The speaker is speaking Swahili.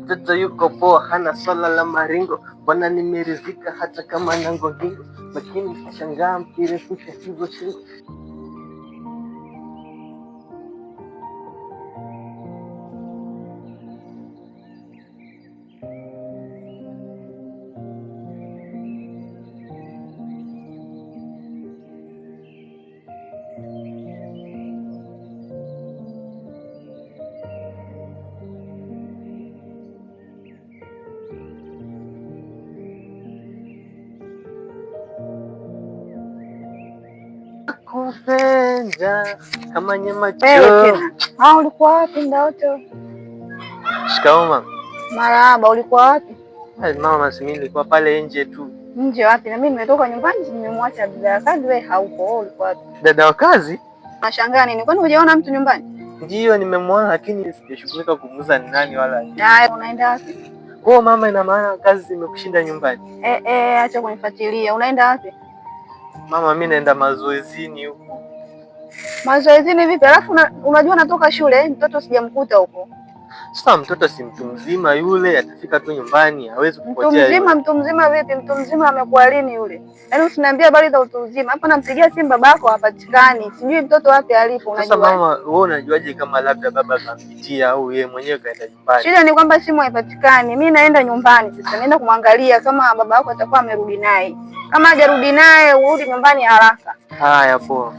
Mtoto yuko poa, hana swala la maringo. Bwana nimeridhika hata kama nango hingo, lakini shangaa mkirefusha hizo shingo. Kupenda kama nyama choma. Ah, ulikuwa wapi muda wote? Shikamoo mama. Marahaba, ulikuwa wapi? Mama, si mimi nilikuwa pale nje tu. Nje wapi? Na mimi nimetoka nyumbani nimemwacha dada wa kazi, wewe haupo. Wewe ulikuwa wapi? Dada wa kazi? Nashangaa nini? Kwani hujaona mtu nyumbani? Ndiyo, nimemwona lakini sijashughulika kumuuza ni nani wala. Haya, unaenda wapi? Kwa mama, ina maana kazi zimekushinda nyumbani? Eh, eh, acha kunifuatilia. Unaenda wapi? Mama, mimi naenda mazoezini huku. Mazoezini vipi? Alafu unajua natoka shule, mtoto sijamkuta huko. Sasa mtoto si mtu mzima yule, atafika tu nyumbani, hawezi kupotea. Mtu mzima, mtu mzima vipi? Mtu mzima amekuwa lini yule? Yaani usiniambie habari za utu uzima. Hapa nampigia simu babako hapatikani. Sijui mtoto wapi alipo, unajua. Sasa mama, wewe unajuaje kama labda baba kampitia au yeye mwenyewe kaenda nyumbani? Shida ni kwamba simu haipatikani. Mimi naenda nyumbani sasa, naenda kumwangalia kama baba yako atakuwa amerudi naye. Kama hajarudi naye, urudi nyumbani haraka. Haya, poa.